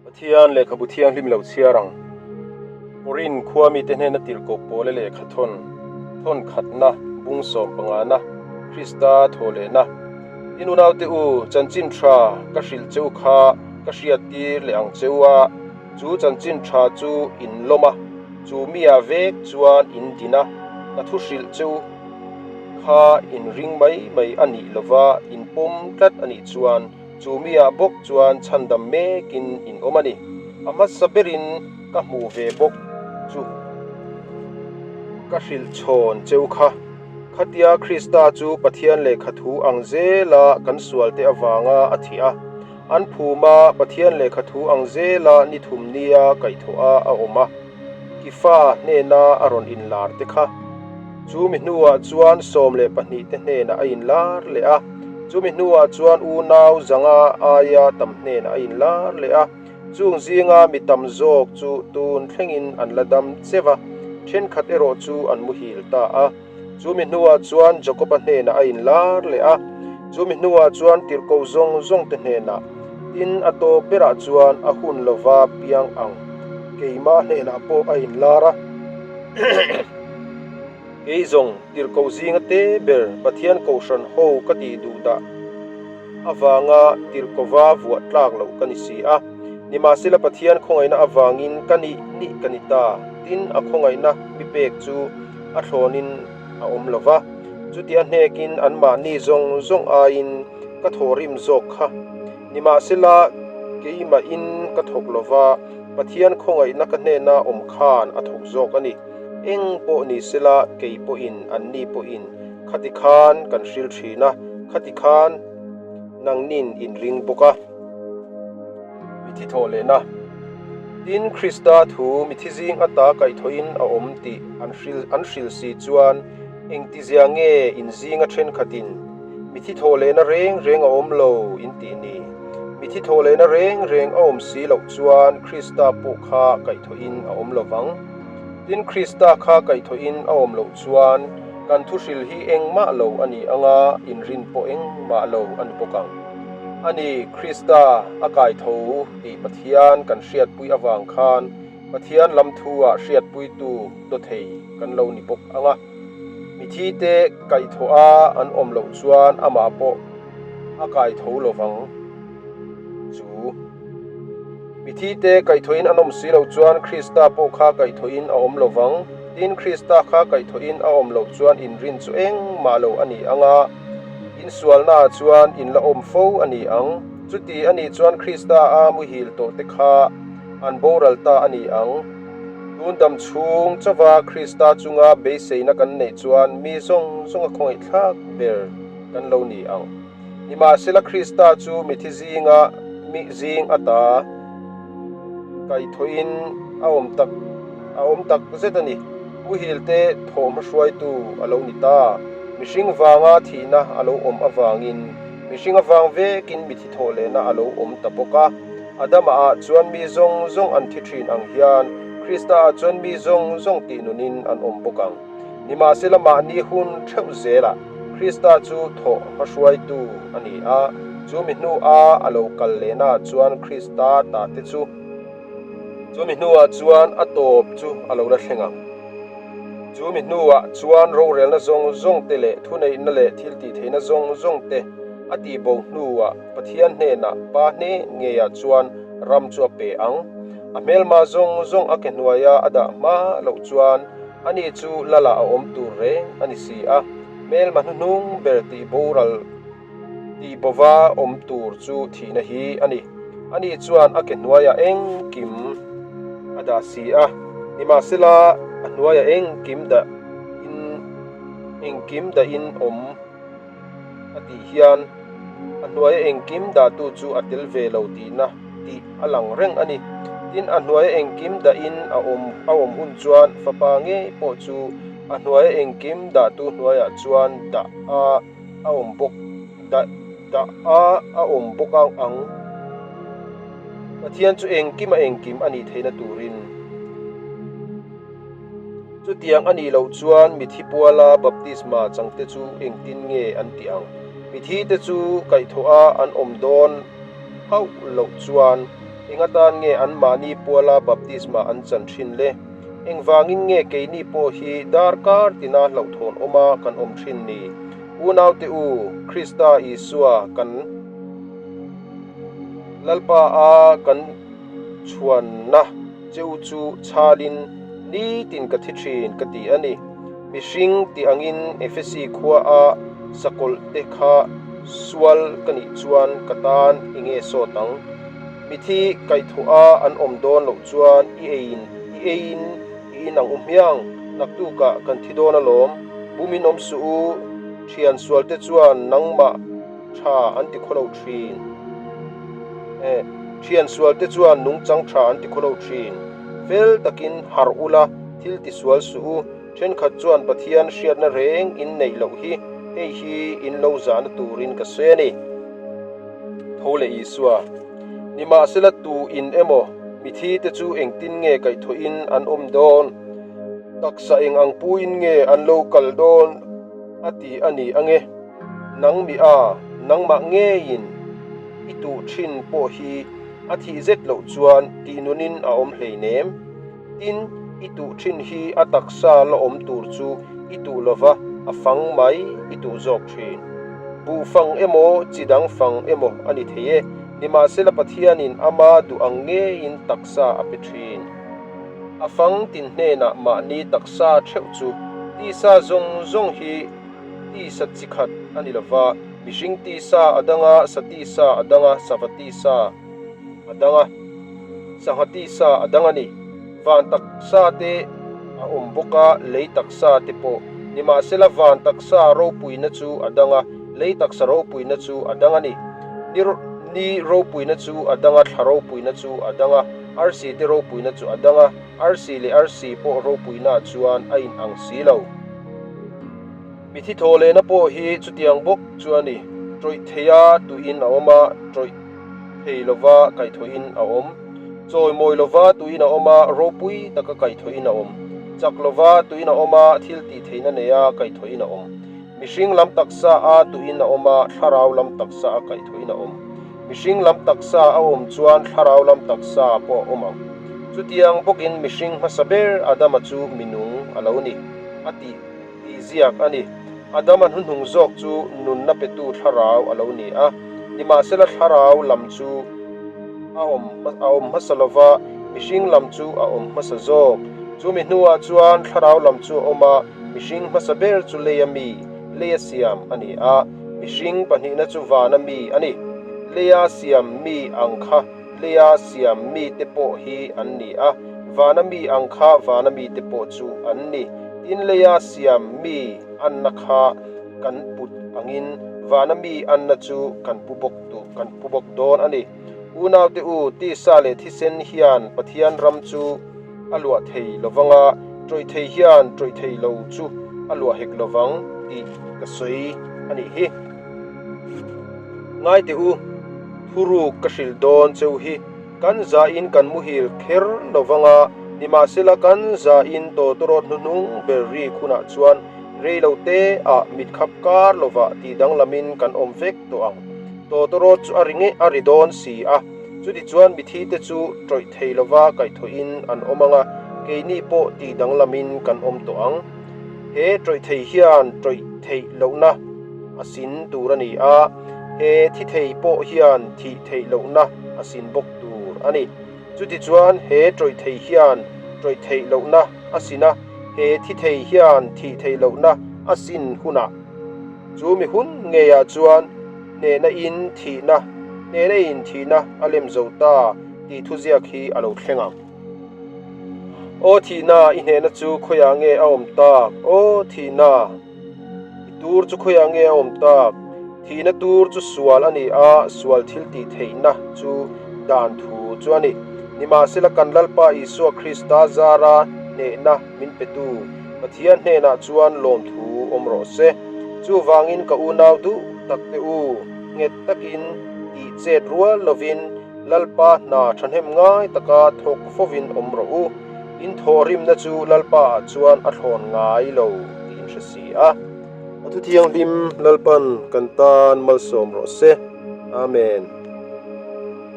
Pathian lehkhabu thianghlim lo chhiar ang. Korin khua mite hnena tirhkoh pawla lehkha thawn, thawn khatna, bung sawm pangana, Krista thaw lehna. In unaute u, chanchin tha ka hrilh che u kha ka hriattir leh ang che u a, chu chanchin tha chu in lawm a, chu miah vek chuan in din a, ka thu hrilh che u kha in ring mai mai a nih lova in pawm tlat a nih chuan, Chu miah bawk chuan chhandam mekin in awm a ni. A hmasa berin ka hmuh ve bawk chu ka hrilh chhawn cheu kha. Khatia Krista chu Pathian lehkha thu ang zela kan sualte avanga a thih a, an phuma Pathian lehkha thu ang zela ni thum nia kaihthawh a a awm a, Kifa hnena a rawn inlar te kha. Chu mi hnuah chuan 12 te hnenah a inlar leh a. Chumi hnuah chuan unau zanga aia tam hnenah a inlar leh a. Chung zinga mi tam zawk chu tun thlengin an la dam cheu a, thenkhat erawh chu an muhil ta a. Chumi hnuah chuan Jakoba hnenah a inlar leh a. Chumi hnuah chuan tirhkoh zawng zawng te hnenah, tin a tawp berah chuan a hun lova piang ang keimah hnenah pawh a inlar a. Kei zawng tirhkoh zinga te ber Pathian Kohhran ho ka tih duh dah avanga tirhkova vuah tlak loh ka ni si a. Nimahsela Pathian khawngaihna avangin ka nih nih ka ni ta. Tin, a khawngaihna mi pek chu a thlawnin a awm lo va. Chuti a hnekin anmahni zawng zawng aiin ka thawhrim zawk kha. Nimahsela keimahin ka thawk lo va, Pathian khawngaihna ka hnena awm khan a thawk zawk a ni. Eng pawh ni sela kei pawhin anni pawhin khati khan kan hril thin a, khati khan nangnin in ring bawk a. Mithi thawh lehna. Tin, Krista thu mithi zing ata kaihthawhin a awm tih an hril an hril si chuan engtizia nge in zinga thenkhatin mithi thawh lehna reng reng a awm lo in tih ni? Mithi thawh lehna reng reng a awm si loh chuan Krista pawh kha kaihthawhin a awm lo vang. Tin, Krista kha kaihthawhin a awm loh chuan kan thuhril hi engmah lo a ni ang a, inrin pawh engmah lo a ni bawk ang. A ni, Krista a kaitho tih Pathian kan hriatpui avang khan Pathian lam thu-ah hriatpuitu dawthei kan lo ni bawk ang a. Mithite kaihthawh a an awm loh chuan amah pawh a kaitho lo vang chu. Mithite kaihthawhin an awm si loh chuan Krista pawh kha kaihthawhin a awm lo vang. Tin, Krista kha kaihthawhin a awm loh chuan inrin chu engmah lo a ni ang a, insualnaah chuan in la awm fo a ni ang. Chuti a nih chuan Krista a muhil tawhte kha an boral ta a ni ang. Tun dam chhung chauva Krista chunga beiseina kan neih chuan mi zawng zawnga khawngaihthlak ber kan lo ni ang. Nimahsela Krista chu mithi zinga mi zing ata kaihthawhin a awm tak a awm tak zet a ni. Muhil te thawhhma hruaitu a lo ni ta. Mihring vanga thihna a lo awm avangin mihring avang vekin mithi thawh lehna a lo awm ta bawk a. Adama ah chuan mi zawng zawng an thi thin ang hian Krista ah chuan mi zawng zawng tih nunin an awm bawk ang. Nimahsela mahni hun theuh zelah Krista chu thawh hmahruaitu a ni a, chu mi hnua a lo kal lehnaah chuan Krista ta te chu chu mi hnuah chuan a tawp chu a lo la thleng ang. Chu mi hnuah chuan rorelna zawng zawng te leh thuneihna leh thiltihtheihna zawng zawng te a tihbo hnuah Pathian hnenah Pa hne ngeiah chuan ram chu a pe ang. A hmelma zawng zawng a ke hnuaia a dah hma loh chuan Ani chu Lala a awm tur reng a ni si a, hmelma hnuhnung ber tih boral tih bova awm tur chu thihna hi a ni. Ani chuan a ke hnuaiah engkim a dah si a, nimahsela a hnuaiah engkim dah in engkim dahin awm. A tih hian a hnuaia engkim dahtu chu a tel ve lo tihna tih a lang reng a ni. Tin, a hnuaia engkim dahin a awm a awm hun chuan fapa ngei pawh chu a hnuaia engkim dahtu hnuaiah chuan dah a a awm bawk dah dah a a awm bawk ang ang. Pathian chu engkim a engkim a nih theihna turin. Chutiang a nih loh chuan mithi puala baptisma changte chu engtin nge an tih ang? Mithite chu kaihthawha an awm dawn hauh loh chuan Engatan nge anmahni puala baptisma an chan thin le? Engvangin nge keini pawh hi darkar tina hlauhthawn awma kan awm thin ni? Unaute u, Krista Isua kan Lalpa a kan chhuanna cheu chu chhalin nitin ka thi thin ka ti a ni. Mihring tih angin Efesi khua a sakawlh te kha sual ka nih chuan ka tan i nge sawt ang. Mithi kaihthawh a an awm dawn loh chuan i eiin i eiin i in ang u hmiang, naktukah kan thi dawn alawm. Bumin awm suh u, thian sual te chuan nangmah tha an ti khawlo thin. E, thian sual te chuan nungchang tha an ti khawlo thin. Fel takin harh ula thil ti sual suh u, thenkhat chuan Pathian hriatna reng in neih loh hi hei hi in lo zahna turin ka sawi a ni. Tho leh Isua, Nimahsela tu in emaw mithi te chu engtin nge kaihthawhin an awm dawn? Taksa eng ang puin nge an lo kal dawn? a ti a ni ange. Nang mi a, nangmah ngeiin i tuh thin pawh hi a thih zet loh chuan tih nunin a awm hleinem. Tin, i tuh thin hi a taksa la awm tur chu i tuh lova a fang mai i tuh zawk thin. Buh fang emaw chi dang fang emaw a ni thei e, nimahsela Pathianin ama duh ang ngeiin taksa a pe thin. A fang tin hnenah mahni taksa theuh chu tisa zawng zawng hi tisa chi khat a ni lova, mihring tisa a dang a, sa tisa a dang a, sava tisa a dang a, sangha tisa a dang a ni. Van taksa te a awm bawk a, lei taksa te pawh. Nimahsela van taksa ropuina chu a dang a, lei taksa ropuina chu a dang a ni. Ni ni ropuina chu a dang a, thla ropuina chu a dang a, arsi te ropuina chu a dang a, arsi leh arsi pawh ropuina chuan a inang si lo. Mithi thaw lehna pawh hi chutiang bawk chu a ni. Tawih theia tuin a awm a, tawih thei lova kaihthawhin a awm. Chawimawi lova tuin a awm a, ropui taka kaihthawhin a awm. Chak lova tuin a awm a, thil tih theihna neia kaihthawhin a awm. Mihring lam taksa a tuin a awm a, thlarau lam taksa a kaihthawhin a awm. Mihring lam taksa a awm chuan thlarau lam taksa pawh a awm ang. Chutiang bawkin mihring hmasa ber Adama chu minung a lo ni, a tih. Tih ziak a ni. Adama hnuhnung zawk chu nunna petu thlarau a lo ni a, nimahsela thlarau lam chu a awm a awm hmasa lova, mihring lam chu a awm hmasa zawk. Chumi hnuah chuan thlarau lam chu a awm a, mihring hmasa ber chu leia mi, leia siam a ni a, mihring pahnihna chu vana mi a ni. Leia siam mi ang kha leia siam mite pawh hi an ni a, vana mi ang kha vana mite pawh chu an ni. Tin, leia siam mi anna kha kan put angin vana mi anna chu kan pu bawk duh kan pu bawk dawn a ni. Unaute u, tisa leh thisen hian Pathian ram chu a luah thei lovang a, tawih thei hian tawih thei lo chu a luah hek lovang tih ka sawi a nih hi. Ngaite u, thuruk ka hrilh dawn cheu hi kan zahin kan muhil kher lovang a, nimahsela kan zahin tawtawrawt hnuhnung ber rik hunah chuan reilo te ah mitkhap kar lovah tih danglamin kan awm vek tawh ang. Tawtawrawt chu a ri nge a ri dawn si a, chutichuan mithi te chu tawih thei lova kaihthawhin an awm ang a, keini pawh tih danglamin kan awm tawh ang. He tawih thei hian tawih theih lohna a sin tur a ni a, he thi thei pawh hian thih theih lohna a sin bawk tur a ni. Chutichuan he tawih thei hian tawih theih lohna a sin a, he thi thei hian thih theih lohna a sin hunah chu mi hun ngeiah chuan hnehna in thihna, hnehna in thihna a lem zo ta tih thuziak hi a lo thleng ang. Aw thihna, i hnehna chu khawiah nge a awm tak? Aw thihna, i tur chu khawiah nge a awm tak? Thihna tur chu sual a ni a, sual thil tih theihna chu dan thu chu a ni. Nimahsela kan Lalpa Isua Krista zara hnehna min petu Pathian hnenah chuan lawmthu awm rawh se. Chuvangin ka unau duh tak te u, nghet takin tih chet rual lovin Lalpa hna thahnem ngai taka thawk fovin awm rawh u, in thawhrimna chu Lalpa ah chuan a thlawn ngai lo tih in hre si a. A thuthianghlim Lalpan kan tan malsawm rawh se. Amen.